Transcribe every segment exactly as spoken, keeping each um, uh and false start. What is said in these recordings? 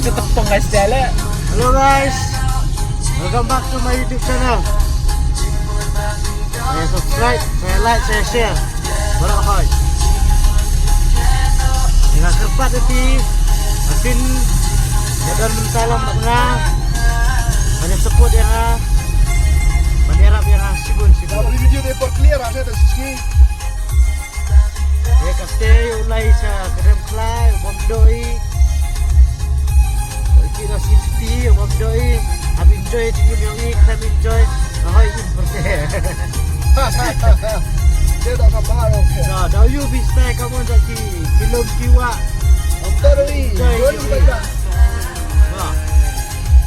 Tepeng guys, dia le. Hello guys, welcome back to my YouTube channel. Saya subscribe, saya like, saya share. Baroh hoi. Nga kyrpad ïa phi, ha phin ïa don mynta lam bad nga, ban ïa support ïa nga, ban ïarap ïa nga shibun shibun. Kalau di video dia perclear ada dari sini. Ïa kata ïa u lai sha Kdem Khla, u bym doi. Ki da sin ti, u bym doi. Hap enjoy jingim ïong i, khlem enjoy. Hoi in perte. Dia tak sabar, okey. Da, da u ïoh bista, come on, da ki, ki lum ki wah. Enjoy jingim. Wah.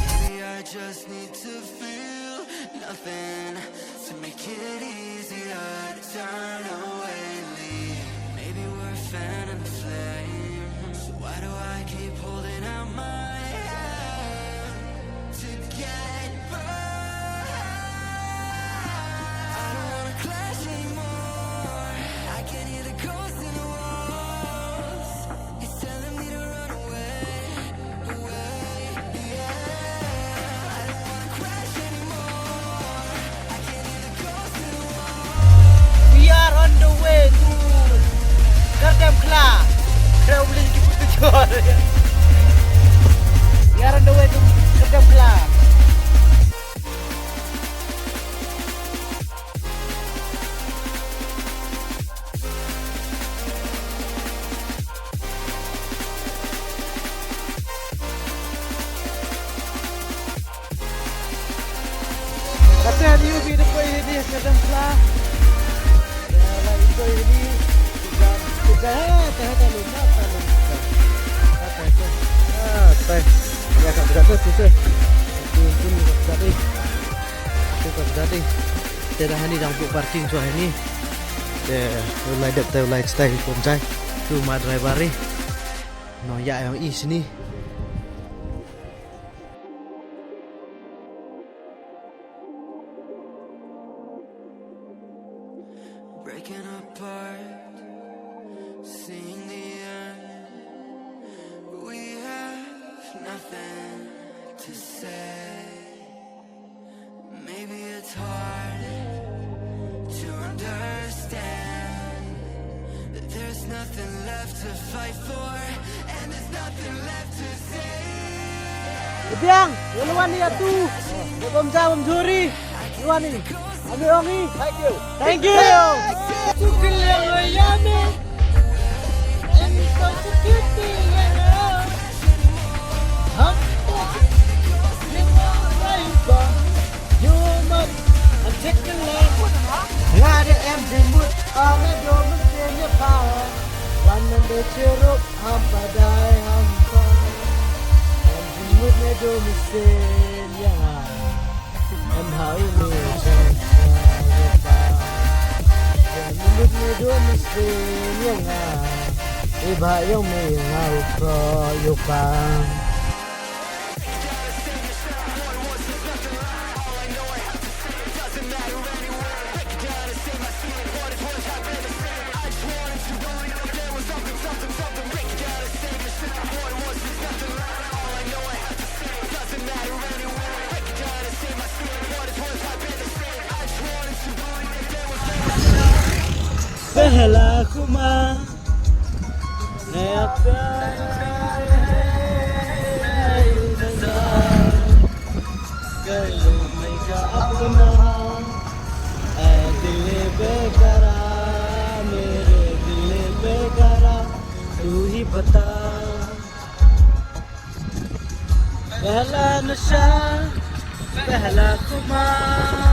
Maybe I just need to feel nothing to make it easier to turn away. Maybe we're fanning the flames. So why do I keep holding out my hand to get by? I don't wanna clash anymore. I can hear the ghosts in the walls. It's telling me to run away. We are on the way to Kardam Kla. Traveling to Putejor. We are on the way to Kardam Kla. Kata ni ubi na poi ni ka dang pla. Ya, la enjoy ni. Kita, kita, ha, kita, kita lum, kita lum. Kita, kita. Ah, tai. Ya, kat berat tu, tu, tu. Tu, tu, kat berat ni. Tu, kat berat ni. Te da hani dang buh parking tu hani. Te u lai dep te u lai stai pom jai. Tu ma driver ri. No ya yang i sini. Breaking apart, seeing the end. We have nothing to say. Maybe it's hard to understand that there's nothing left to fight for, and there's nothing left to say. Biang, wan wan ni atu. Bom jam, bom juri. Wan ni. Ami ongi. Thank you. Thank you. Nga da em jingmut, ong nga dum sien ïa pha. Wan nang de chirup, ham padai ham pa. Em jingmut nga dum sien ïa nga. Em ha u ne chen sa ïa pa. Em jingmut nga dum sien ïa nga. I ba ïong me nga u pro ïa pa. पहला खुमा नया प्यार कर लूं मैं क्या अपना, ऐ दिल बेकरार, मेरे दिल बेकरार, तू ही बता। पहला नशा, पहला खुमार,